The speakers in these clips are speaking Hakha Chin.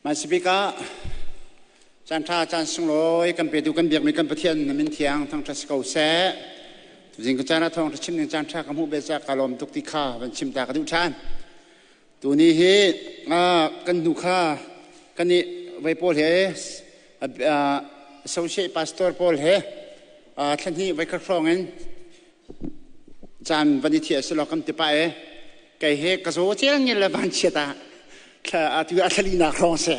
Hmaisabik ah caan ṭha caan sunglawi kan petu kan biakmi kan Pathian na min thiang thangṭhat si ko seh. Tuzing ka caan ah thawngṭha chim ding caan ṭha ka hmuh ve caah ka lawm tuk ti kha van chim ta ka duh ṭhan. Tuni hi kan hnu kha kan i vei pawl he associate pastor pawl he thla hnih voi khat hrawng in caan van i thiah selaw kan ti pah i kei he ka zaw cel ngel le vanchiat ah atu a thlalinak hrawng si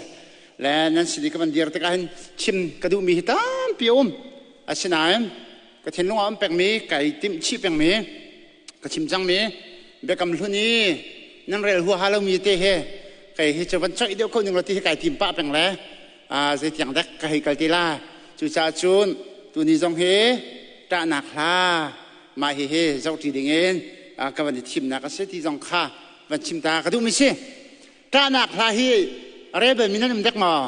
le nan sin i ka van dir tikah hin chim ka duhmi hi tampi a um. Asinain ka thinlung ah um pengmi, kai timh chih pengmi, ka chim cangmi Biakam Hlun i nan rel huaha lomi te he kei hi cu van coih deuh ko ning law ti hi kai tim pah peng le zeitiang dek ka hei kal ti la. Cucaah cun tuni zong hi ṭahnak hla mah hihi zohṭi dingin ka van i thimnak a si ti zong kha van chim ta ka duhmi si. Ṭahnak hla hi a rel balmi nan um dek maw?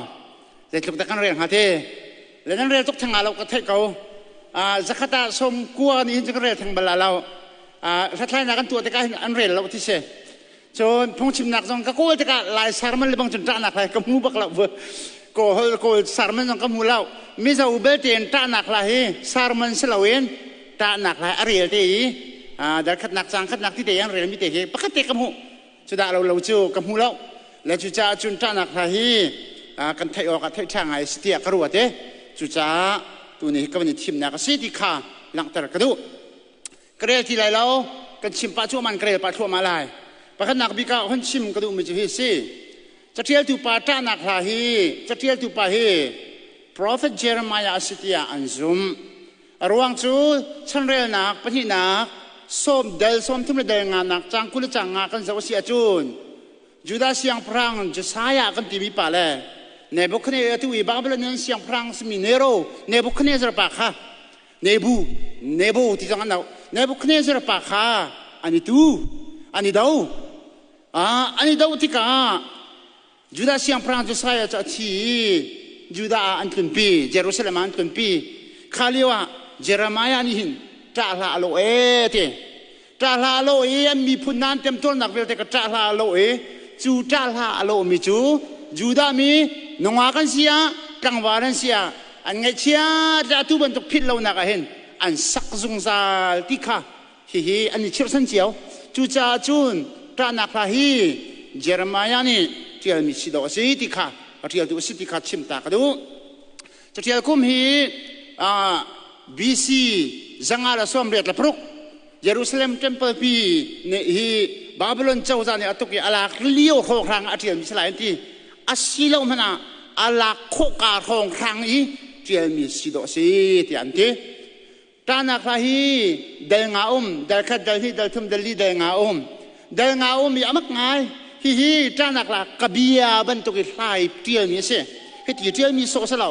Zeitluk dah kan rel hnga ti le nan rel tuk theng lo ka theih ko. Zakhat ah 90 nih hin cu kan rel theng bal lo. Hlathlainak kan tuah tikah hin an rel lo ti si. Cun phungchimnak zong ka kawl tikah Lai sermon le bang cun ṭahnak hla ka hmu bak lo. Kawl kawl sermon zong ka hmu lo. Mizo belte in ṭahnak hla hi sermon si loin ṭahnak hla a rel te i dal khatnak caang khatnak ti te an relmi te hi pakhat te ka hmuh. Cudah lo lo cu ka hmu lo. Le cucaah cun ṭahnak hla hi kan theih awk ah theih ṭha ngai a si tiah ka ruat i cucaah tuni hi ka van i thimnak a si ti kha langhter ka duh. Ka rel ti lai lo, kan chim pah cuahmah in ka rel pah thluahmah lai. Pakhatnak bik ah hun chim ka duhmi cu hi si. Caṭialtu pa ṭahnak hla hi, caṭialtu pa hi Prophet Jeremiah a si tiah an zumh. A ruang cu chanrelnak pahnihnak sawm dal 30 le dal nganak caang 20 le caang nga kan zoh a si ahcun Judah siangpahrang Josiah kan timi pa le Nebuchadnezzar atu i Babylonian siangpahrang simi Nero Nebuchadnezzar pa kha Nebu, Nebo ti zong an auh. Nebuchadnezzar pa kha an i tu, an i do. An i do tikah Judah siangpahrang Josiah cu a thi i Judah ah an tlunpi, Jerusalem ah an tlunpi. Kha lio ah Jeremiah nih hin ṭah hlah a lawh ee ti. Ṭah hlah a lawh i an miphun hna an temtuarnak vialte ka ṭah hlah a lawh i cu ṭah hlah a lawhmi cu Judah mi nungak an si ah tlangval an si ah an ngaihchia le atu bantuk philh lonak ah hin an sak zungzal ti kha hihi an i chirhchan cio. Cucaah cun ṭahnak hla hi Jeremiah nih ṭialmi si dawh a si ti kha a ṭialtu a si ti kha chim ta ka duh. Caṭial kum hi BC 586 Jerusalem temple pi nih hi Babylon cozah nih a tuk i a lak lio hrawnghrang a ṭialmi si lai an ti. A si lo hmanh ah a lak khawh ka hrawnghrang i ṭialmi si dawh a si tiah an ti. Ṭahnak hla hi dal nga um, dal khat, dal hnih, dal thum, dal li, dal nga um. Dal nga um i a mak ngai. Hihi ṭahnak hla kabia bantuk i hla i ṭialmi a si. Hiti ṭialmi sawh si lo.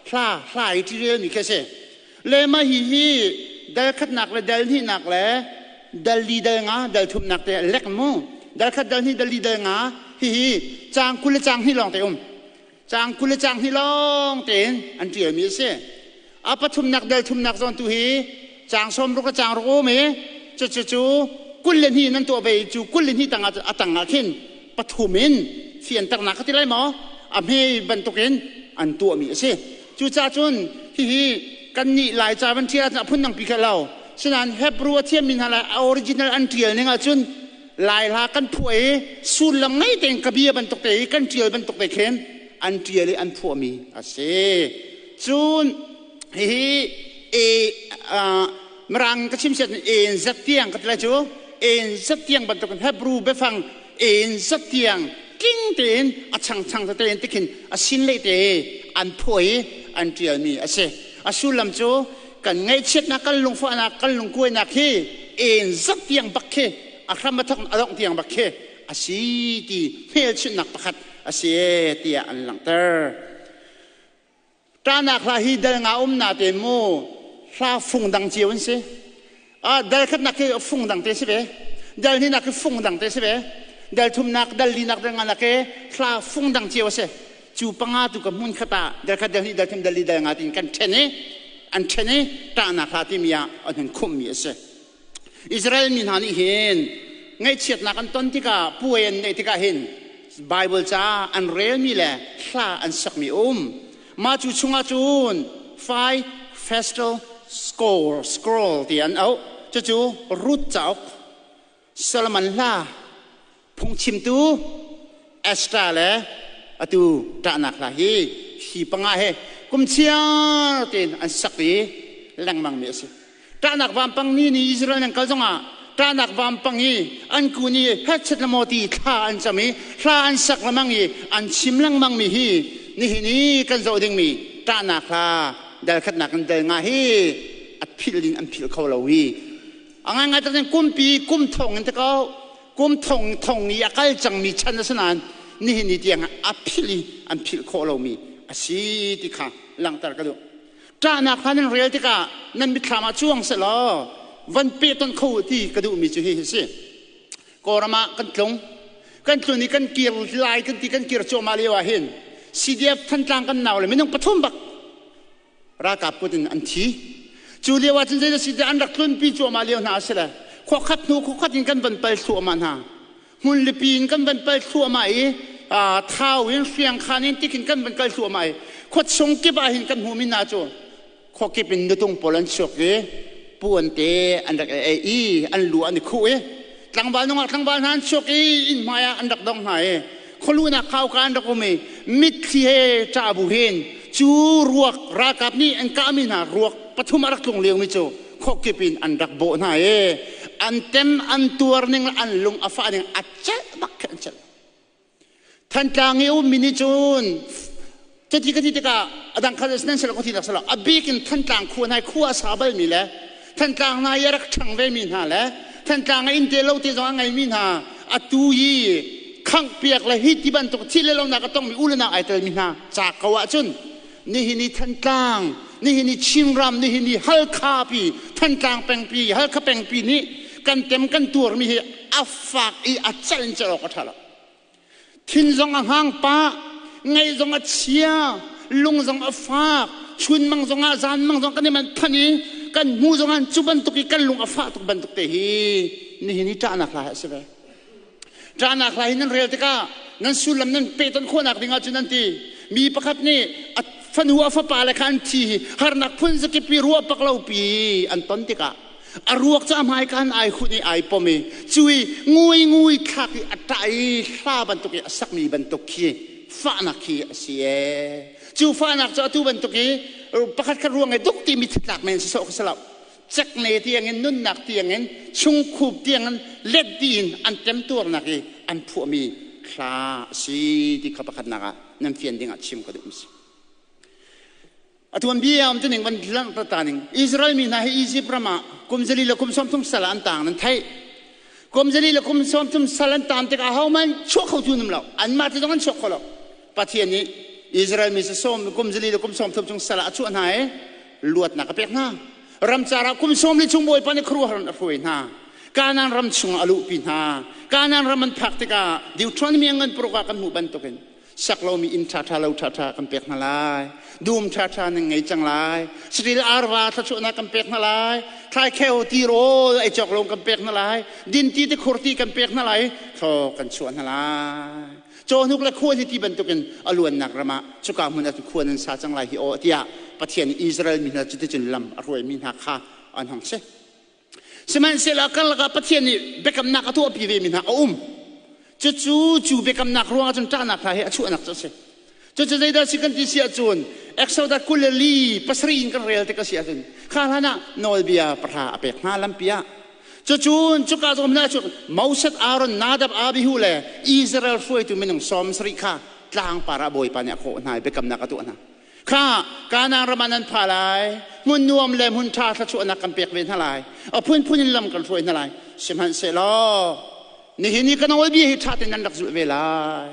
Hla, hla i ṭialmi khi a si. Le mah hihi dal khatnak le dal hnihnak le dal li dal nga, dal thumnak te lek mu. Dal khat, dal hnih, dal li, dal nga. Hihi caang 20 le caang hnih lawng te um. Caang 20 le caang hnih lawng tein an ṭialmi a si. A pathumnak dal thumnak zawn tu hi caang 60 le caang ruk um i cucu cu 22 nan tuah ve i cu 22 tangah a tangah khin pathum in fianternak ka ti lai maw, a hme bantukin an tuahmi a si. Cucaah cun hihi kannih Laica van ṭial ahcun a phun dangpi kha lo. Sinain Hebrew a thiammi hna le a original an ṭial ning ahcun Lai hla kan phuah i sullam ngei tein ka bia bantuk te i kan ṭial bantuk te khin an ṭial i an phuahmi a si. Cun hihi e Mirang ka chim siat en zat tiang ka ti lai cu, en zat tiang bantukin Hebrew biafang en zat tiang tling tein a changchang tete in tikhin a sin le te an phuah i an ṭialmi a si. A sullam cu kan ngaihchiatnak, kan lungfahnak, kan lungkuainak hi en zat tiang bak khi a hram a thok a dongh tiang bak khi a si ti hmelchunhnak pakhat a si tiah an langhter. Ṭahnak hla hi dal nga um na te mu hla fung dang cio an si. Dal khatnak khi fung dang te si ve. Dal hnihnak khi fung dang te si ve. Dal thumnak, dal linak, dal nganak khi hla fung dang cio a si. Cu panga tu ka hmun khat ah dal khat, dal hnih, dal thum, dal li, dal nga tiin kan ṭhen i an ṭhen i ṭahnak hla timi ah an hun khumhmi a si. Israel mi hna nih hin ngaihchiatnak an ton tikah, puai an neih tikah hin. Bible ca an relmi le hla an sakmi um. Mah cu chungah cun Five Festal Scroll, Scroll ti an auh. Cucu Ruth cauk, Solomon hla, phungchimtu Esther le atu ṭahnak hla hi hi panga he kum chiar tein an sak i lengmangmi a si. Ṭahnak vampang ni ni Israel nan kal zongah ṭahnak vampang i an kun i hetchet le maw ti thla an cam i hla an sak lengmang i an chim lengmangmi hi nihin i kan zoh dingmi ṭahnak hla dal khatnak in dal nga hi a philh in an philh kho lo hi a ngaingai tak kumpi kum thong in te ko kum thong thong i a kal cangmi chan a si nain nihin ni tiang a philh i an philh khawh lomi a si ti kha langhter ka duh. Ṭahnak hla nan rel tikah nan mitthlam ah cuang sehlaw van pehtonh kho u ti ka duhmi cu hihi a si. Kawlram ah kan tlung. Kan tlun i kan kir lai kan ti kan kir cuahmah lio ah hin CDF Thantlang kan nau le minung pathum bak ralkap kut in an thi. Cu lio ah cun zei si an rak tlunpi cuahmah lio hna a si le khua khat hnu khua khat in kan van pal thluahmah hna. Hmunlipi in kan van pal thluahmah i thau in hriangkhan in tikin kan van kal thluahmah i khuachung kip ah hin kan hmuhmi hna cu khuakip in nutung pawl an chuak i puan te an rak ei i an lu an i khuh i tlangval nungak tlangval hna an chuak i inn hmai ah an rak dong hna i khualuhnak khauka an rak um i mitthli he ṭah bu hin cu ruak ralkap nih an kahmi hna ruak pathum a rak tlung liomi cu khuakip in an rak bawh hna i an tem an tuar ning le an lung a fah ning a celh bak khi an celh. Thantlang i ummi nih cun cuti ka ti tikah a dang kha nan silo ka ti nak silo a bik in Thantlang khua hna khua a sa balmi le Thantlang hna i a rak ṭhang vemi hna le Thantlang a inn te lo te zong a ngeimi hna atu i khangh piak le hi ti bantuk thih le lonak a tongmi u le nau ai telmi hna ca ko ahcun nihin i Thantlang nihin i Chinram nihin i Halkha pi Thantlang pengpi Halkha pengpi nih kan tem kan tuarmi hi a fak i a celh in celh awk a ṭha lo. Thin zong a hang pah, ngaih zong a chia, lung zong a fak, chunmang zong ah zanmang zong kan i manh than i kan hmu zong ah cu bantuk i kan lung a fah tuk bantuk te hi nihin i ṭahnak hla hi a si ve. Ṭahnak hla hi nan rel tikah nan sullam nan pehtonh khawhnak ding ahcun nan ti. Mi pakhat nih a fanu a fapa le kha an thi hi harnak phun zakip i ruah pak lo pi an ton tikah a ruak cu a hmaika in ai hunh i ai pom i cu i ngui ngui thlak i a ṭah i hla bantuk i a sakmi bantuk khi fahnak khi a si ee. Cu fahnak cu atu bantuk i pakhat khat ruang i duk timi thitlak men si sawh kha si lo. Cekne tiangin nunnak tiangin chungkhup tiangin let dih in an temtuarnak i an phuahmi hla a si ti kha pakhatnak ah nan fian dingah chim ka duh mi si. A tuanbia um tuning van langhter ta ning Israel mi hna hi Egypt ram ah kum zali le kum 30 sal an tang nan theih. Kum zali le kum 30 sal an tan tikah ahohmanh chuak kho tu num lo. Anmah te zong an chuak kho lo. Pathian nih Israel mi sawm kum zali le kum 30 chung sal ah a chuah hna i luatnak a pek hna. Ramcar ah kum sawm li chung Bawipa nih khuaruahhar in a hruai hna. Kanaan ram chungah a luhpi hna. Kanaan ram an phak tikah Deuteronomy ngan paruk ah kan hmuh bantukin sak lomi inn ṭhaṭha lo ṭhaṭha kan pek hna lai. Dum ṭhaṭha nan ngei cang lai. Saṭil arva thluachuahnak kan pek hna lai. Thlaikheu tirawl ei cawk lo kan pek hna lai. Dinti tikhur ti kan pek hna lai. Thlaw kan chuah hna lai. Cawhnuk le khual hi ti bantukin a luannak ram ah cuka hmun ah cun khua nan sa cang lai hi aw tiah Pathian nih Israel mi hna cuticun lam a hruaimi hna kha an hung si. Sihmanhsehlaw karlak ah Pathian nih biakamnak a tuahpi vemi hna a um. Cucu cu biakamnak ruangah cun ṭahnak hla hi a chuahnak cu a si. Cucu zeidah si kan ti si ahcun Exodus 24 pasarih in kan rel tik a si ahcun kha hlan ah nawlbia pahra a pek hna lampi ah Cucun cuka zong hna cu Moses, Aaron, Nadab, Abihu le Israel hruaitu minung 70 kha tlangpar ah Bawipa nih a kawh hna i biakamnak a tuah hna. Kha Kanaan ram ah nan pha lai, hmun nuam le hmun ṭha thluachuahnak kan pek ve hna lai, a phunphun in lam kan hruai hna lai. Sihmanhsehlaw nihin i ka nawlbia hi ṭha tein nan rak zulh ve lai.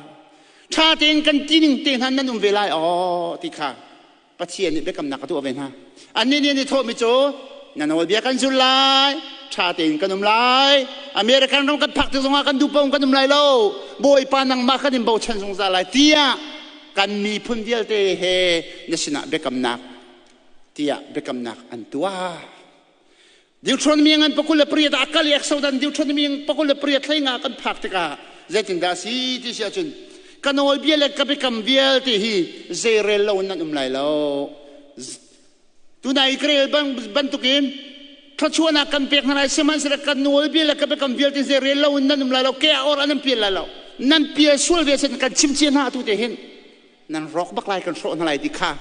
Ṭha tein kan tining te hna nan um ve lai aw ti kha Pathian nih biakamnak a tuah ve hna. Annih nih an i thawhmi cu na nawlbia kan zul lai, ṭha tein kan um lai, American ram kan phak tik zongah kan duh paoh kan um lai lo, Bawipa nangmah kan in bochan zungzal lai tiah kan miphun vialte he na sinah biakamnak tiah biakamnak an tuah. Deuteronomy ngan 28 ah kal i Exodus Deuteronomy 28 hlei nga kan phak tikah zeitindah a si ti si ahcun. Ka nawlbia le ka biakam vialte hi zeirel lo in nan um lai lo. Tunai ka rel bantukin thluachuahnak kan pek hna lai sihmanhsehlaw kan nawlbia le ka biakam vialte zeirel lo in nan um lai lo ke ah or an pial lai lo. Nan pial sual ve sin kan chim cia hna atu te hin nan rawk bak lai kan hrawh hna lai ti kha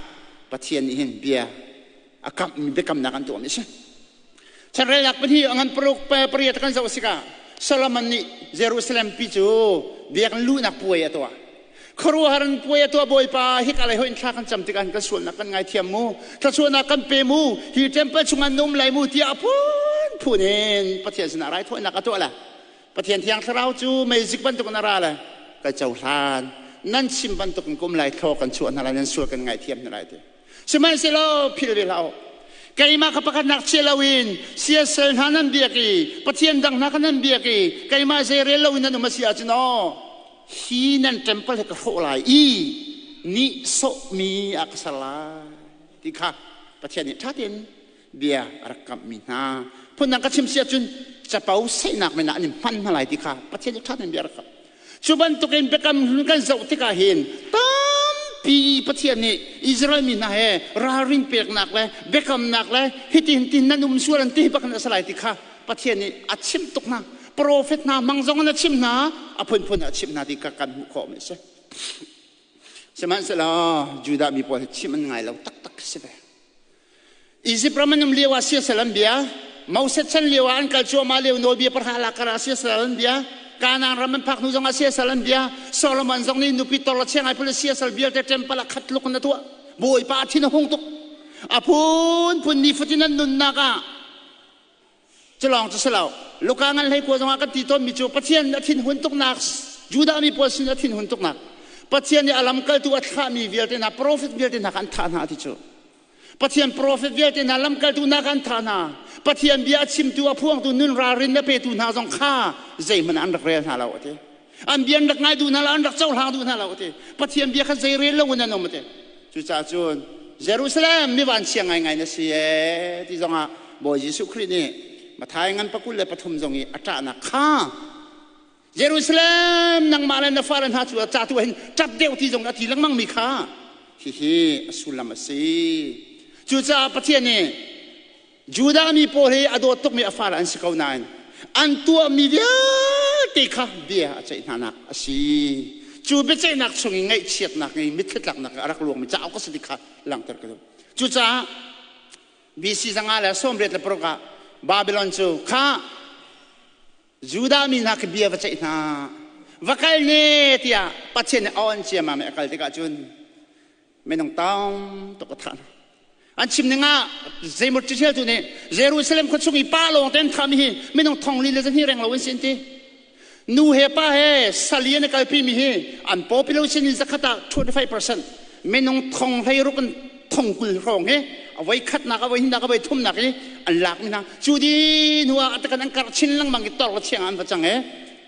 Pathian nih hin bia a kamhmi biakamnak an tuahmi a si. Chanrelnak pahnih a ngan paruk pariat kan zoh sikah Solomon nih Jerusalem pi cu biakinn luhnak puai a tuah. Khuaruahhar in puai a tuah Bawipa hika lei hoin thla kan cam tikah kan sualnak kan ngaithiam mu thluachuahnak kan pe mu hi temple chungah na um lai mu tiah a phunphun in Pathian sinah raithawinak a tuah la. Pathian thiang thlarau cu meizik bantuk in a ra le ka cohlan nan chim bantuk in kum lai thlaw kan chuah hna lai nan sual kan ngaithiam hna lai ti. Sihmanhsehlaw philh ve hlah u. Keimah kha pakhatnak chia loin siasal hna nan biak i Pathian dang hna kha nan biak i keimah zeirel loin nan um a si ahcun aw hi nan temple hi ka hrawh lai i nihsawhmi ah ka ser lai ti kha Pathian nih ṭha tein bia a rak kamhmi hna. Phundang ka chim si ahcun capo saihnak men ah an i hman hna lai ti kha Pathian nih ṭha tein bia a rak kamh. Cu bantukin biakam hlun kan zoh tikah hin tampi Pathian nih Israel mi hna he ralrin peknak le biakamnak le hitin tin nan um sual an ti bak in a si lai ti kha Pathian nih a chimh tuk hna. Profet hna hmang zong in a chimh hna, a phunphun a chimh hna ti kha kan hmuh khawh mi a si. Sihmanhsehlaw Judah mi pawl hi chimh an ngai lo taktak si ve. Izipt ram an um lio ah siasal an bia. Moses chan lio ah an kal cuahmah lio nawlbia pahra lakar ah siasal an bia. Kanaan ram an phak hnu zong ah siasal an bia. Solomon zong nih nupi tor le chiangai phun siasal vialte temple ah khat tluk in a tuah. Bawipa a thin a hung tuk. A phunphun nifatin an nunnak ah Culawng cu si lo. Luka ngan hlei kua zongah kan ti tawnmi cu Pathian a thinhun tuknak Judah mi pawl sin a thinhun tuknak Pathian nih a lamkaltu a thlahmi vialte hna profet vialte hna kha an thah hna ti cu. Pathian profet vialte hna lamkaltu hna kha an thah hna. Pathian bia a chimtu a phuangtu nun ralrin a petu hna zong kha zeihmanh an rak rel hna lo a ti. An bia an rak ngai duh hna lo, an rak cohlang duh hna lo a ti. Pathian bia kha zei rel lo in an um a ti. Cucaah cun Jerusalem mi vanchia ngaingai na si ee ti zongah Bawi Jesuh Khrih nih Matthai ngan pakul le pathum zong i a ṭahnak kha Jerusalem nangmah le na fale hna cu ca tu hin ṭap deuh ti zong a ti lengmang mi kha hihi a sullam a si. Cucaah Pathian nih Judah mi pawl hi a dawt tukmi a fale an si ko nain an tuahmi vialte kha bia a ceih hnanak a si. Cu biaceihnak chung i ngaihchiatnak i mitthli tlaknak a rak luangmi cauk a si ti kha langhter ka duh. Cucaah BC 186 ah Babylon cu kha Judah mi hna khi bia va ceih hna va kal ne tiah Pathian nih a on ciammam i a kal tikah cun minung tam tuk a thah hna. An chim ning ah zeimaw ṭialtu nih Jerusalem khua chung i pa lawng te an thahmi hi minung thong li le zahnih reng lo an si an ti. Nu he pa he sali an i kalpi mi hi an population in zakhat ah 25% minung thong 16 in thong 20 hrawng hi a voi khatnak a voi hnihnak a voi thumnak i an lak mi hna cu di hnu ah atakan an karh chin lengmang i tor le chiang an va cang e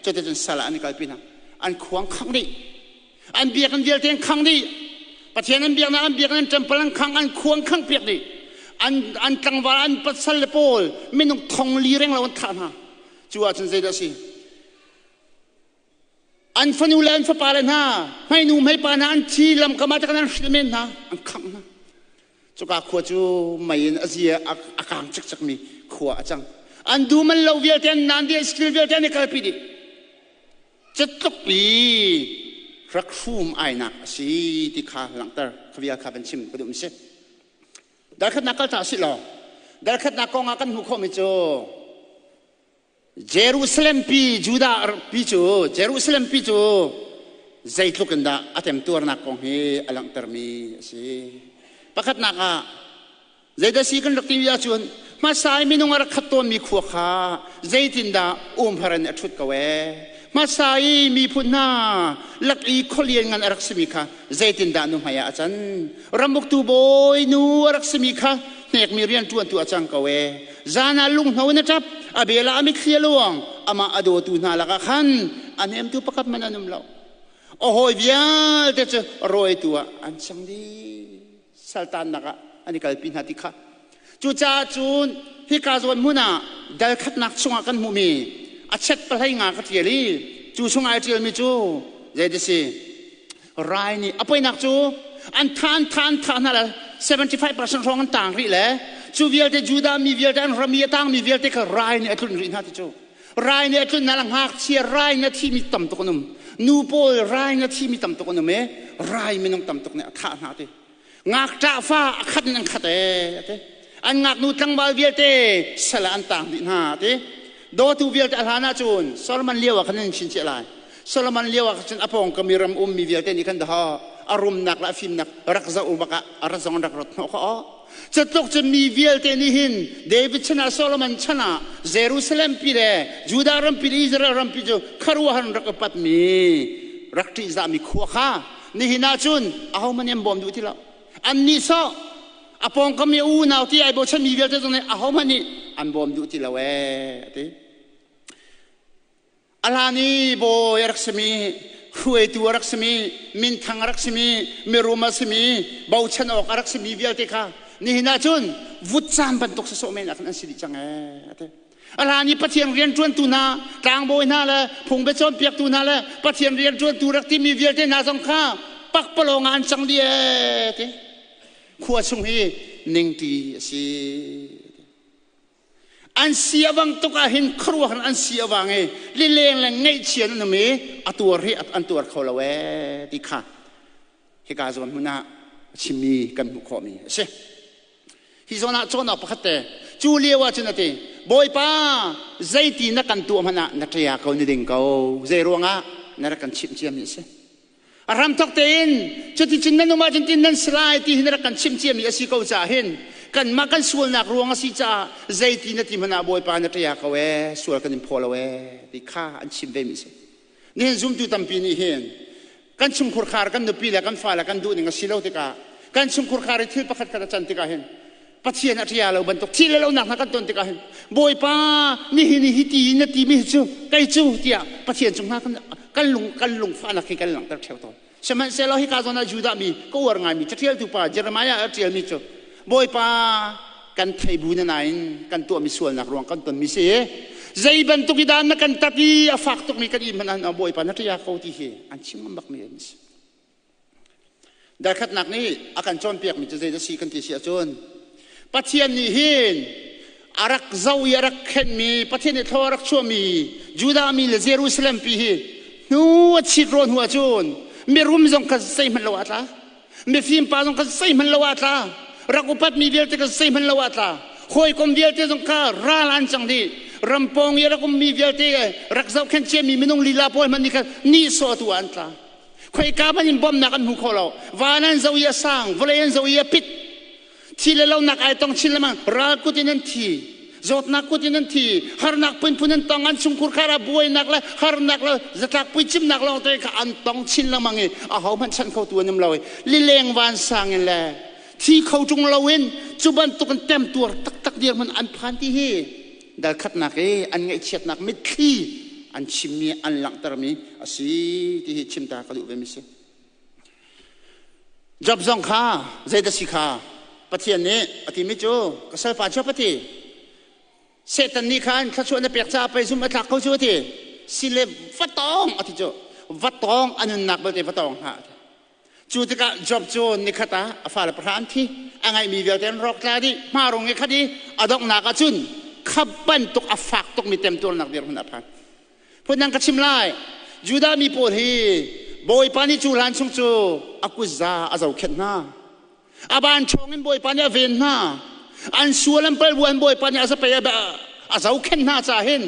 cuticun sal ah an i kalpi hna an khuang khang dih An biakinn vialte an khang dih. Pathian an biaknak an biakinn an temple an khang an khuang khang piak dih. An an tlangval an pasal le pawl minung thong li reng lo an thah hna. Cu ahcun zeidah a si? An fanu le an fapa le hna hmeinu hmeipa hna an thi lamkam ah an hrilh men hna an khangh hna. Cuka khua cu mei in a zia a kang cikcekmi khua a cang. An dum an lo vialte an naan dih an skill vialte an i kalpi dih. Catluk i rak hrum ainak a si ti kha langhter kha vial kha van chim ka duh mi si. Dalkhatnak kal ta si law dalkhatnak kong ah kan hmuh khawhmi cu Jerusalem pi Judah pi cu Jerusalem pi cu zeitluk in dah a temtuarnak kong hi a langhtermi a si. Pakhatnak ah Zeidah si kan rak ti ahcun hmasa i minung a rak khat tawnmi khua kha zeitindah umhar in a ṭhut ko ee. Hmasa i miphun hna lak i khualian ngan a rak simi kha zeitindah nuhmei ah a can. Ramuktu bawi nu a rak simi kha hnekmi rianṭuantu a cang ko ee. Zan ah lunghno in a ṭap, a bel ah a mitthli a luang, amah a dawtu hna lakah khan a hnemtu pakhat hmanh an um lo. A hawi vialte cu rawitu ah an cang dih. Saltannak ah an i kalpi hna ti kha. Cucaah cun hika zawn hmun ah dal khatnak chungah kan hmuhmi a chet pahlei nga ka ṭial i cu chungah ai ṭialmi cu zei ti si? Rai nih a poinak cu an tha an tha an tha hna le 75% hrawng an tang rih le cu vialte Judah mi vialte an rami a tangmi vialte kha rai nih a tlunh rih hna ti cu. Rai nih a tlunh hna le ngakchia rai na thimi tam tuk an um. Nu pawl rai na thimi tam tuk an um i rai minung tam tuk nih a thah hna ti. Ngakṭah fa a khat in an khat ee a ti. An ngaknu tlangval vialte sal ah an tang dih hna a ti. Dawtu vialte a hlan ahcun Solomon lio ah khan an chinchiah lai. Solomon lio ah cun a pawngkam i ram ummi vialte nih khan dahaw a rumnak le a fimnak rak zoh bak ah a rat zong an rak rat hnawh kha aw. Cutluk cun mi vialte nih hin David chan ah Solomon chan ah Jerusalem pi le Judah rampi le Israel rampi cu khuaruahhar in rak upatmi rak ṭihzahmi khua kha nihin ahcun ahohmanh nih an bawm duh ti lo. Annih sawh a pawngkam i a unau ti ai bochanmi vialte zong nih ahohmanh nih an bawm duh ti lo ee a ti. A hlan i bawi a rak simi, hruaitu a rak simi, minthang a rak simi, mirum a simi, bochan awk a rak simi vialte kha nihin ahcun vutcam bantuk sawsawh men ah khan an si dih cang ee a ti. A hlan i Pathian rianṭuantu hna, tlangbawi hna le phungbe cawnpiaktu hna le Pathian rianṭuantu rak timi vialte hna zong kha pakpalawng ah an cang dih ee ti. Khua chung hi ningṭi a si. An si a vang tuk ah hin khuaruahhar an si a vang i lileng le ngaihchia an um i a tuar hi an tuar kho lo ee ti kha hika zawn hmun ah chimmi kan hmuh khawhmi a si. Hi zawn ah cawn awk pakhat te cu lio ah cun a ti Bawipa zeiti na kan tuah hmanh ah na ṭia ko na ding ko zei ruangah na rak kan chimh ciami a si. A hramthok tein cuticun nan um ahcun tin nan si lai ti hi na rak kan chimh ciami a si ko caah hin kanmah kan sualnak ruang a si caah zeiti na ti hmanh ah Bawipa na ṭia ko ee sual kan in phaw lo ee ti kha an chim vemi a si. Nihin zumtu tampi nih hin kan chungkhur khar kan nupi le kan fale kan duh ning a si lo tikah kan chungkhur khar i thil pakhat khat a can tikah hin Pathian a ṭia lo bantuk thil le lonak hna kan ton tikah hin Bawipa nihin hi ti na timi hi cu kei cu tiah Pathian cung hna kan lung kan lungfahnak hi kan langhter ṭheo tawn. Sihmanhsehlaw hika zawn ah Judah mi ka uar ngaimi caṭialtu pa Jeremiah a ṭialmi cu Bawipa kan thei bu na nain kan tuahmi sualnak ruang kan tonmi si zei bantuk i dah na kan tat i a fak tukmi kan i hmanh ah Bawipa na ṭia ko ti hi an chim ngam bakmi an si. Darkhatnak nih a kan cawnpiakmi cu zeidah si kan ti si ahcun Pathian nih hin a rak zoh i a rak khenhmi Pathian nih thlaw a rak chuahmi Judah mi le Jerusalem pi hi hnu a chit rawh hnu ahcun mirum zong kha zeihmanh lo ah a tla mifim pa zong kha zeihmanh lo ah a tla rak upatmi vialte kha zeihmanh lo ah a tla hawikom vialte zong kha ral an cang dih rampawng i a rak ummi vialte rak zohkhenh ciami minung lila pawl hmanh nih khan nihsawh tu ah an tla Khoika hmanh in bawmhnak an hmu kho lo. Van an zoh i a sang, vawlei an zoh i a pit. Thi le lonak ai tong chin lengmang. Ral kut in an thi. Zawtnak kut in an thi. Harnak phunphun an tong. An chungkhur khar ah buainak le harnak le zatlak puicimnak lawng te kha an tong chin lengmang i ahohmanh chanh khotu an um lo i lileng vansang in le thi kho ṭung loin cu bantuk in temtuar taktak dirhmun an phan ti hi dal khatnak i an ngaihchiatnak mitthli an chimmi an langhtermi a si ti hi chimta ka duh vemi si. Job zong kha zeidah si kha Pathian nih a timi cu ka salpa Job a ti Satan nih khan thluachuah na pek caah pei zum a tlak ko cu a ti sile va tawng a ti cu va tawng a nunnak belte va tawng hlah a ti Cu tikah Job cu nikhat ah a fale pahra an thi. A ngeihmi vialte an rawk tla dih. Hmarung i khat i a donghnak ah cun khap bantuk a fak tukmi temtuarnak dirhmun a phan. Phundang ka chim lai. Judah mi pawl hi Bawipa nih cu hlan chung cu a kutza a zohkhenh hna. A ban ṭhawng in Bawipa nih a ven hna. An sual an palh bu an Bawipa nih a zapei a zohkhenh hna caah hin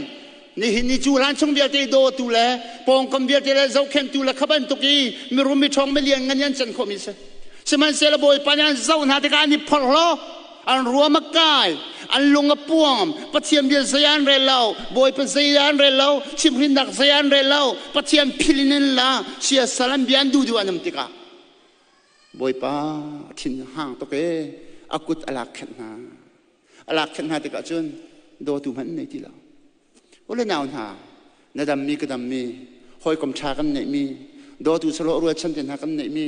nihin ni cu hlan chung vialte dawtu le pawngkam vialte le zohkhenhtu le kha bantuk i mirum miṭhawng milian ngan an can khawhmi si. Sihmanhsehlaw Bawipa nih an zoh hna tikah an i phorhlaw, an ruam a kai, an lung a puam, Pathian bia zei an rel lo, Bawipa zei an rel lo, chimhrinnak zei an rel lo, Pathian philh in an la, siasal an bia an duh duh an um tikah Bawipa a thin a hang tuk ee a kut a lak khenh hna. A lak khenh hna tikah cun dawtu hmanh nei ti lo. U le nau hna, na dammi ka dammi, hawikom ṭha kan neihmi, dawtu sahlawh rualchan te hna kan neihmi,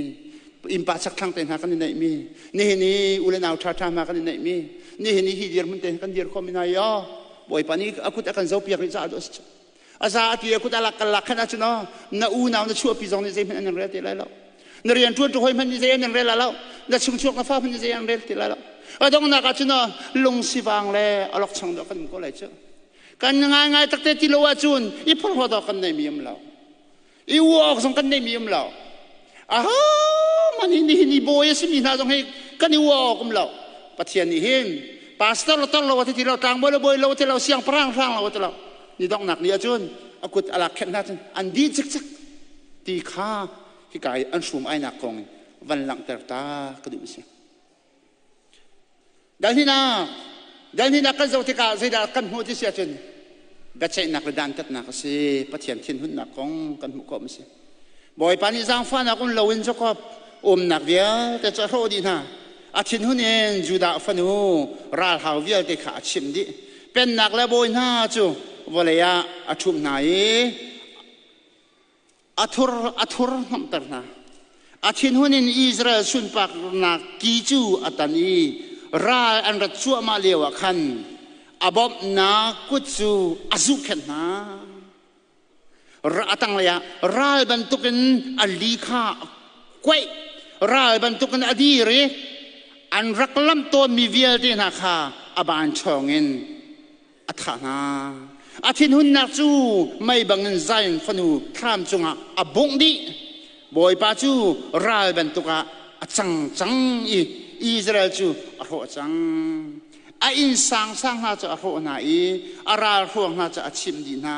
innpa chakthlang te hna kan i neihmi, nihin i u le nau ṭhaṭha hna kan i neihmi, nihin i hi dirhmun te kan dir khawhmi hna i aw Bawipa nih a kut a kan zopiak rih caah dawh a si. A za a ti a kut a lak kan lak khan ahcun aw na unau na chuahpi zong nih zeihmanh an in rel te lai lo. Na rian ṭuan tu hoi hmanh nih zei an rel lo. Na chungchuak na fa hmanh nih zei an rel ti lai lo. A donghnak ah cun lungsivang le awlokchong dawh kan um ko lai cu. Kan ngaingai takte ti lo ahcun i phorhlawt awk kan neimi um lo. I uah awk zong kan neimi um lo. Aho man hi nihin i bawi a simi hna zong hi kan i uah awk um lo. Pathian nih hin pastor lo tar lo a ti lo, tlangbawi lo bawi lo a ti lo, siangpahrang hrang lo a ti lo. Ni donghnak ni ahcun a kut a lak khenh hna cun an dih cikcek ti kha hika i an hrum ainak kong in van langhter ta ka duh si. Dalhninak dalhninak kan zoh tikah zeidah kan hmuh ti si ahcun biaceihnak le dantatnak a si. Pathian thinhunnak kong kan hmuh khawh a si. Bawipa nih zaangfahnak um loin Jakob umnak vialte cu a hrawh dih hna. A thinhun in Judah fanu ralhau vialte kha a chimh dih. Pennak le bawi hna cu vawlei ah a ṭhumh hna i a thur a thur hnawmhter hna. A thinhun in Israel sunparnak ki cu a tan i ral an rat cuahmah lioah khan a bawmhnak kut cu a zuhkhenh hna. A tanglei ah ral bantukin a li kha a kuaih, ral bantukin a dir i an rak lamh tawnmi vialte hna kha a ban ṭhawngin a thah hna. A thinhunnak cu mei bangin Zion fanu thlam cungah a bungh dih. Bawipa cu ral bantuk ah a cang cang i Israel cu a hrawh cang. A inn sangsang hna cu a hrawh hna i a ralhruang hna cu a chimh dih hna.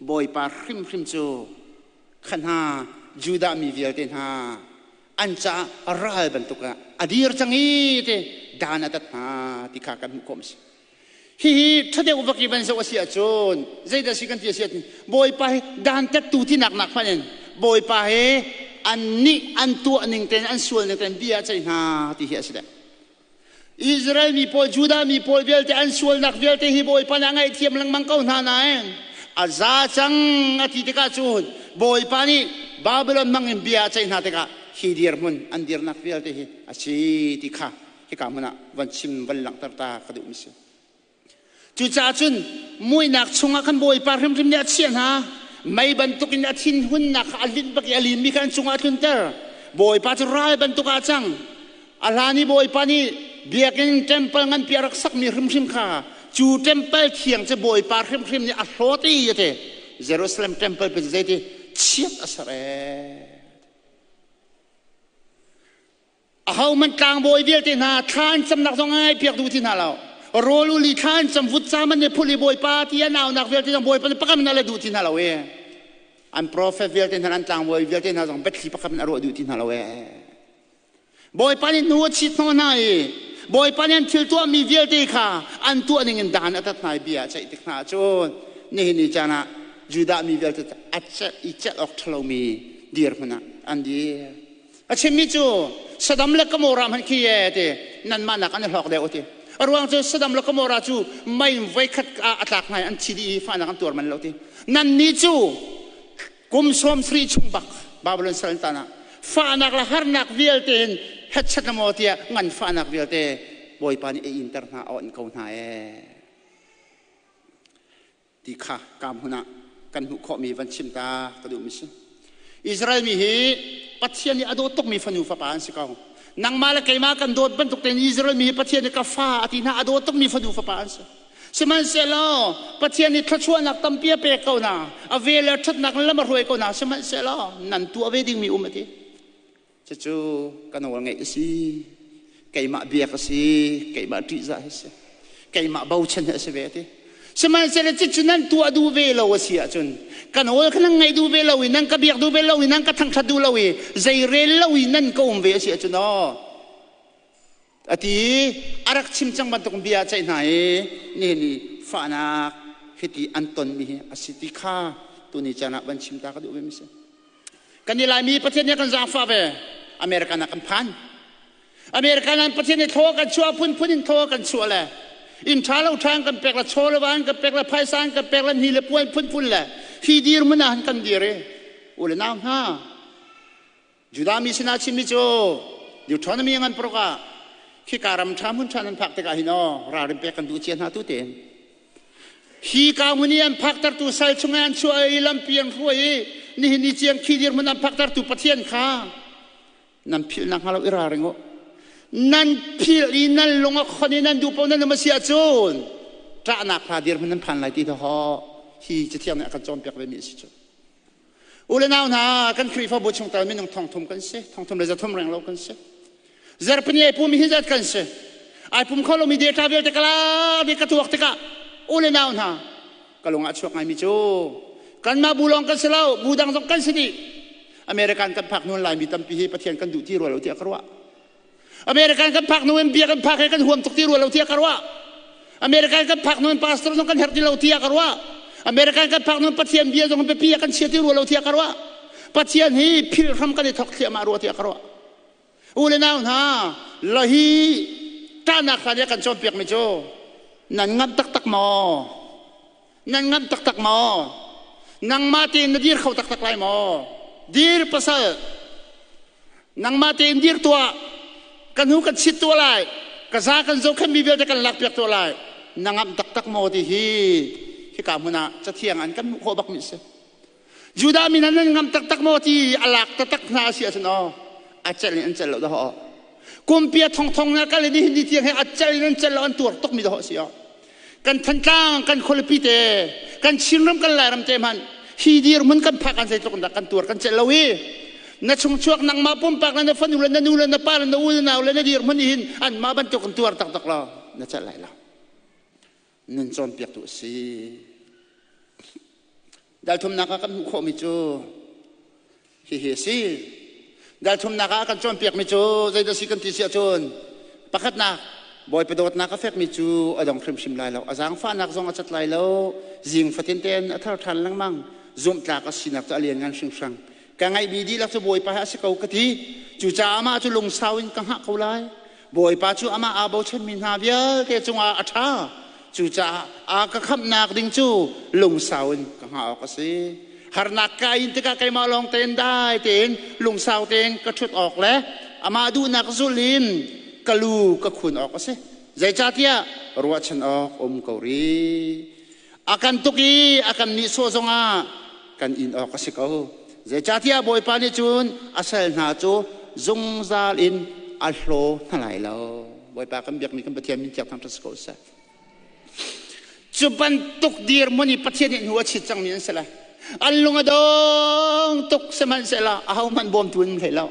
Bawipa hrimhrim cu kha hna Judah mi vialte hna an caah ral bantuk ah a dir cang i ti dan a tat hna ti kha kan hmuh khawh a si. Hihi ṭha deuh vak i van zoh a si ahcun zeidah si kan ti a si ahcun Bawipa hi dantattu tinak nak hmanh in Bawipa hi an nih an tuah ning tein an sual ning tein bia a ceih hna ti hi a si deuh. Israel mi pawl, Judah mi pawl vialte an sualnak vialte hi Bawipa nih a ngaihthiam lengmang ko hna nain a za cang a ti tikah cun Bawipa nih Babylon hmang in bia a ceih hna tikah hi dirhmun an dirnak vialte hi a si ti kha hika hmun ah van chim van langhter ta ka duhmi si. Cucaah cun muihnak chungah khan Bawipa hrimhrim nih a chiah hna. Mei bantukin a thinhunnak kha a linh bak i a linmi kha an cungah a tlunter. Bawipa cu ral bantuk ah a cang. A hlan i Bawipa nih biakinn temple nganpi a rak sakmi hrimhrim kha cu temple thiang cu Bawipa hrimhrim nih a hlawt i a ti. Jerusalem temple pe cu zeiti chiat a ser ee. Ahohmanh tlangbawi vialte hna thla an camnak zong ngai piak duh ti hna lo. Rawl ul i thla an cam vutcam an i phul i Bawipa ti an aunak vialte zong Bawipa nih pakhat in a la duh ti hna lo i an profet vialte hna an tlangbawi vialte hna zong biathli pakhat in a ruah duh ti hna lo ee. Bawipa nih hnu a chit hnawh hna i Bawipa nih an thil tuahmi vialte kha an tuah ning in dan a tat hna i bia a ceih tik hna ahcun nihin ni caan ah Judah mi vialte a celh i celh awk ṭhalomi dirhmun ah an dir. A chimmi cu Saddam le Gomorrah hmanh khi e ti nanmah nak an i hlawk deuh ti. A ruang cu Saddam le Gomorrah cu mei voikhat ah a tlak hna i an thi dih i fahnak an tuar man lo ti. Nannih cu kum 70 chung bak Babylon sal tan ah fahnak le harnak vialte in hetchat na maw tiah ngan fahnak vialte Bawipa nih a inter hna a onh ko hna ee. Ti kha ka hmun ah kan hmuh khawhmi van chim ta ka duhmi si. Israel mi hi Pathian nih a dawt tukmi fanu fapa an si ko. Nangmah le keimah kan dawt bantuk tein Israel mi hi Pathian nih ka fa a ti hna a dawt tukmi fanu fapa an si. Sihmanhsehlaw Pathian nih thluachuahnak tampi a pek ko hna, a vel le ṭhatnak in lam a hruai ko hna. Sihmanhsehlaw nan tuah ve dingmi um a ti. Cucu ka nawl ngeih a si. Keimah biak a si. Keimah ṭihzah hi a si. Keimah bochan hi a si ve a ti. Sihmanhsehlaw cucu nan tuah duh ve lo a si ahcun ka nawl kha nan ngaih duh ve lo i nan ka biak duh ve lo i nan ka thangṭhat duh lo i zeirel lo i nan ka um ve a si ahcun aw a ti a rak chim cang bantuk bia a ceih hna i nihin i fahnak hiti an tonmi hi a si ti kha tuni caan ah van chim ta ka duh ve mi si. Kan i Laimi Pathian nih kan zaangfah ve. American ah kan phan. American ah Pathian nih thaw kan chuah phunphun in thaw kan chuah le inn ṭha lo ṭha kan pek le chaw le van kan pek le phaisa kan pek le ni le puan phunphun le hi dirhmun ah kan dir i u le nau hna Judah mi sinah chimmi cu Deuteronomy ngan paruk ah khika ram ṭha hmun ṭha nan phak tikah hin aw ralrin pek kan duh cia hna tu tein Hi ka hmun i an phaktertu sal chungah an chuah i lampi an hruai i Nihin ni ciang khi dirhmun an phaktertu Pathian kha nan philh nak hnga lo i ralring u. Nan philh i nan lung a khon i nan duh paoh nan um a si ahcun ṭahnak hla dirhmun nan phan lai ti ho hi cathiang nih a kan cawnpiak ve mi a si cu. U le nau hna, kan Khrihfabu chungtel minung thongthum kan si, thongthum le zathum reng lo kan si. Zarhpini ai pumi hi zat kan si. Ai pum kho lomi data vialte kala de ka tuak tikah u le nau hna, ka lung ah chuak ngaimi cu kanmah bu lawng kan si lo, bu dang zong kan si dih. American kan phak hnu Laimi tampi hi Pathian kan duh ti rua lo tiah ka ruah. American kan phak hnu in bia kan phak he kan huam tuk ti rua lo tiah ka ruah. American kan phak hnu in pastor zong kan herh ti lo tiah ka ruah. American kan phak hnu in Pathian bia zong biapi ah kan chia ti rua lo tiah ka ruah. Pathian hi phil hram kan i thok thliahmah rua tiah ka ruah. U le nau hna, lahi ṭahnak hla nih a kan cawnpiakmi cu nan ngamh taktak maw? Nan ngamh taktak maw? Nangmah tein na dir kho taktak lai maw? Dir pasal. Nangmah tein dir tuah. Kan hu kan chit tuah lai. Ka za kan zohkhenmi vialte kan lakpiak tuah lai. Na ngamh taktak maw ti hi hika hmun ah cathiang an kan hmuh khawh bakmi a si. Judah mi hna nan ngam taktak maw ti a lak taktak hna a si ahcun aw a celh in an celh lo dah kumpia thongthong na kal i nihin ni tiang he a celh in an celh lo an tuar tukmi dah si aw kan Thantlang kan khualipi te kan Chinram kan Lairam te hmanh hi dirhmun kan phak an zeitluk in dah kan tuar kan celh lo i na chungchuak nangmah pumpak le na fanu le na nu le na pa le na u le nau le na dirhmun hin anmah bantuk in tuar taktak lo na celh lai lo nun cawnpiaktu a si. Dal thumnak ah kan hmuh khawhmi cu hihi a si. Dal thumnak ah kan cawnpiakmi cu zeidah si kan ti si ahcun pakhatnak Bawipa dawtnak a fekmi cu a dong hrimhrim lai lo. A zaangfahnak zong a cat lai lo. Zing fatin tein a thar ṭhan lengmang. Zumhtlak a sinak cu a lianngan hringhran. Ka ngeihmi dihlak cu Bawipa he a si ko ka ti. Cucaah amah cu lungsau in ka hngah ko lai. Bawipa cu amah aa bochanmi hna vialte cungah a ṭha. Cucaah a ka khamhnak ding cu lungsau in ka hngah awk a si. Harnak ka in tikah keimah lawng tein dai tein lungsau tein ka ṭhut awk le amah duhnak zulh in ka lu ka khun awk a si. Zeicahtiah ruahchan awk um ko rih. A kan tuk i a kan nihsawh zongah kan in awk a si ko. Zeicahtiah Bawipa nih cun a sal hna cu zungzal in a hlaw hna lai lo. Bawipa kan biakmi kan Pathian min thiang thangṭhat si ko seh. Cu bantuk dirhmun i Pathian nih hnu a chit cangmi an si lai. An lung a dong tuk sihmanhsehlaw ahohmanh bawmtu an um hlei lo.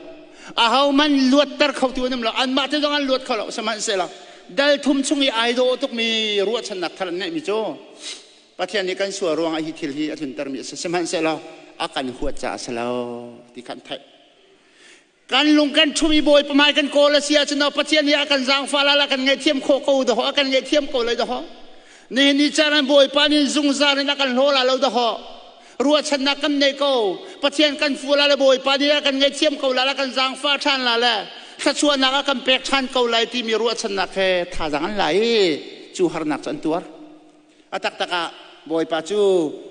Ahohmanh luatter khotu an um lo. Anmah te zong an luat kho lo sihmanhsehlaw dal thum chung i ai dawh tukmi ruahchannak thar an ngeihmi cu Pathian nih kan sual ruangah hi thil hi a tluntermi a si. Sihmanhsehlaw a kan huat caah a si lo ti kha an theih. Kan lung kan ṭhum i Bawipa hmai kan kawl a si ahcun Pathian nih a kan zaangfah la, a kan ngaihthiam khawh ko dahawh, a kan ngaihthiam ko lai dahawh. Nihin ni caan ah Bawipa nih zungzal in a kan hlaw la lo dahawh. Ruahchannak kan nei ko. Pathian kan fu la le Bawipa nih a kan ngaihthiam ko la, a kan zaangfah ṭhan la le thluachuahnak a kan pek ṭhan ko lai timi ruahchannak he thazaang an la i cu harnak cu an tuar. A taktak ah Bawipa cu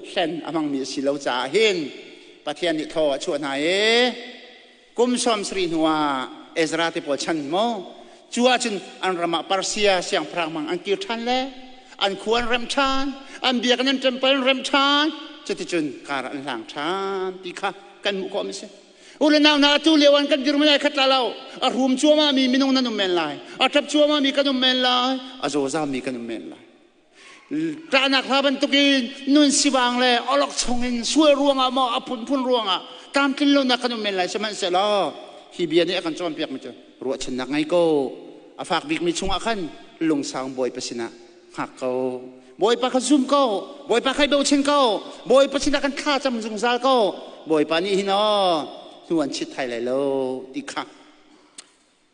hlen a hmangmi a si lo caah hin Pathian nih thaw a chuah hna i kum sawm sarih hnuah Ezra te pawl chan maw cu ahcun an ram ah Persia siangpahrang hmang an kir ṭhan le an khua an remh ṭhan an biakinn an temple an remh ṭhan cuticun kar an hlang ṭhan ti kha kan hmuh khawh mi si. U le nau hna atu lio an kan dirhmun ai khat la lo a rum cuahmah mi minung nan um men lai a ṭap cuahmah mi kan um men lai a zawzam mi kan um men lai Ṭahnak hla bantukin nun sivang le awlok chungin sual ruangah maw a phunphun ruangah tlamtlin lonak kan um men lai sihmanhsehlaw hi bia nih a kan cawnpiakmi cu ruahchannak ngei ko a fak bikmi chungah khan lungsau Bawipa sinah hngak ko Bawipa kha zum ko Bawipa kha i bochan ko Bawipa sinah kan thla cam zungzal ko Bawipa nih hin aw hnu an chit thai lai lo ti kha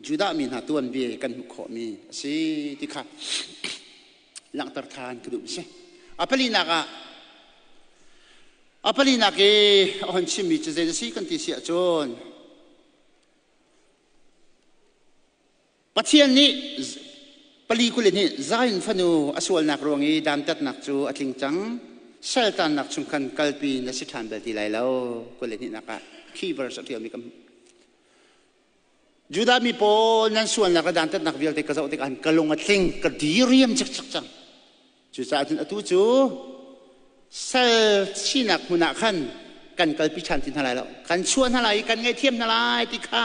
Judah mi hna tuanbia kan hmuh khawhmi a si ti kha langhter ṭhan ka duh si. A palinak ah a palinak i a hon chimmi cu zei a si kan ti si ahcun Pathian nih pali kul in hi Zion fanu a sualnak ruang i dantatnak cu a tling cang saltannak chung khan kalpi na si ṭhan bal ti lai lo 22 ah khi verse a ṭialmi kan Judah mi pawl nan sualnak le dantatnak vialte ka zoh tikah ka lung a tling, ka diriam cikcek cang. Cucaah cun atu cu sal sinak hmun ah khan kan kalpi ṭhan ti hna lai lo. Kan chuah hna lai i kan ngaihthiam hna lai ti kha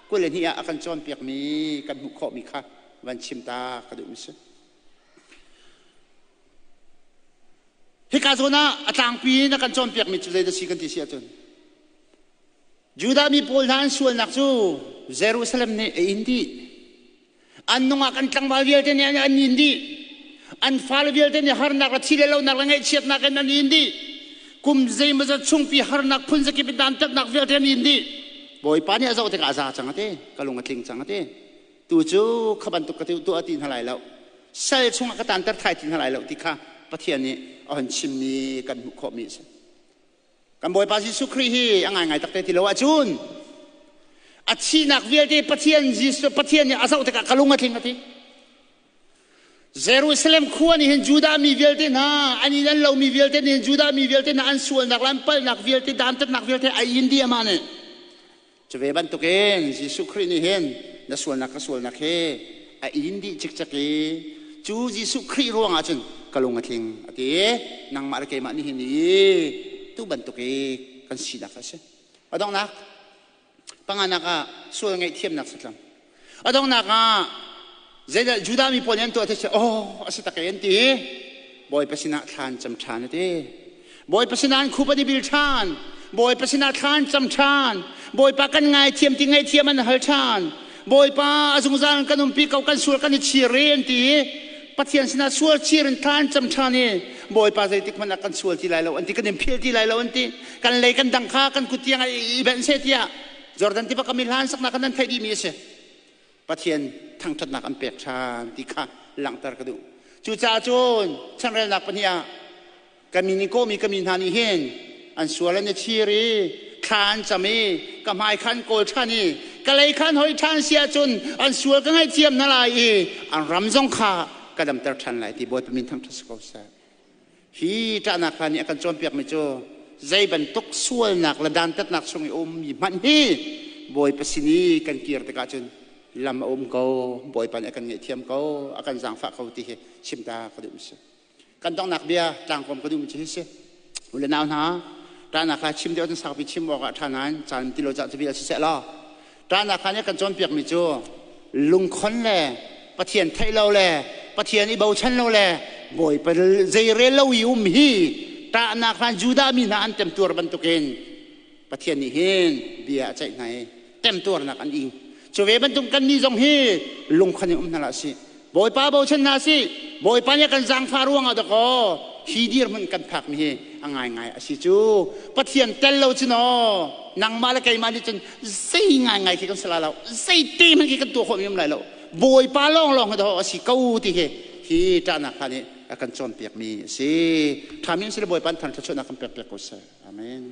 22 ah a kan cawnpiakmi kan hmuh khawhmi kha van chim ta ka duhmi si. Hika zawn ah a tlangpi in a kan cawnpiakmi cu zeidah si kan ti si ahcun Judah mi pawl hna an sualnak cu Jerusalem nih a in dih. An nungak an tlangval vialte nih an in dih. An fale vialte nih harnak le thi le lonak le ngaihchiatnak in an in dih. Kum zeimawzat chungpi harnak phun zakip in dantatnak vialte an in dih. Bawipa nih a zoh tikah a za cang a ti. Ka lung a tling cang a ti. Tu cu kha bantuk ka tuah ti hna lai lo. Sal chungah ka tanter thai ti hna lai lo ti kha Pathian nih a hun chimmi kan hmuh khawhmi a si. Kan Bawipa Jesuh Khrih hi a ngaingai takte ti lo ahcun a thihnak vialte Pathian Jesuh Pathian nih a zoh tikah ka lung a tling a ti. Jerusalem khua nih hin Judah mi vialte hna an inn an lomi vialte nih hin Judah mi vialte hna an sualnak le an palhnak vialte dantatnak vialte a in dih amah nih. Cu ve bantukin Jesuh Khrih nih hin na sualnak ka sualnak hi a in dih cikcek i cu Jesuh Khrih ruangah cun ka lung a tling a ti i nangmah le keimah nih hin i tu bantuk i kan sinak a si. A donghnak panganak ah sual ngaihthiamnak satlam. A donghnak ah zeidah Judah mi pawl nih an tuah ti oh a si tak e an ti Bawipa sinah thlan cam ṭhan a ti. Bawipa sinah an khup an i bil ṭhan. Bawipa sinah thlan cam ṭhan. Bawipa kan ngaithiam ti ngaihthiam an hal ṭhan. Bawipa a zungzal kan umpi ko kan sual kan i chir i an ti i Pathian sinah sual chir in thlan cam ṭhan i Bawipa zeitik hmanh ah kan sual ti lai lo an ti kan in phil ti lai lo an ti kan lei kan dang kha kan kut tiang i benh seh tiah Jordan tiva kam i hlan saknak kan nan theih dihmi a si. Pathian thangṭhatnak an pek ṭhan ti kha langhter ka duh. Cucaah cun changrelnak pahnih ah ka min i kawhmi ka mi hna nih hin an sual an i chir i thla an cam i ka hmai khan kawl ṭhan i ka lei khan hoi ṭhan si ahcun an sual ka ngaihthiam hna lai i an ram zong kha ka damter ṭhan lai ti Bawipa min thangṭhat si ko seh. Hi ṭahnak hla nih a kan cawnpiakmi cu zei bantuk sualnak le dantatnak chung i a ummi hmanh hi Bawipa sin i kan kir tikah cun lam a um ko, Bawipa nih a kan ngaihthiam ko, a kan zaangfah ko ti hi chim ta ka duh si. Kan donghnak bia tlangkawm ka duhmi cu hi si. U le nau hna, ṭahnak hla chim deuh cun saupi chim awk ah ṭha nain caan ti lo cah cu bia siseh law ṭahnak hla nih a kan cawnpiakmi cu lungkhon le Pathian theih lo le Pathian i bochan lo le Bawipa zeirel lo i um hi ṭahnak hlan Judah mi hna an temtuar bantukin Pathian nih hin bia a ceih hna i temtuarnak an ing. Cu ve bantuk kannih zong hi lungkhon in um hna hlah sih. Bawipa bochan hna sih. Bawipa nih kan zaangfah ruangah dakaw hi dirhmun kan phakmi hi a ngaingai a si cu. Pathian tel lo cun aw nangmah le keimah nih cun zei ngaingai khi kan si lai lo. Zei te hmanh khi kan tuah khawhmi um lai lo. Bawipa lawnglawng hi dawh a si ko ti hi hi ṭahnak hla nih a kan cawnpiakmi a si. Ṭhami an si le Bawipa an thangṭhat chuahnak kan pekpiak ko seh. Amen.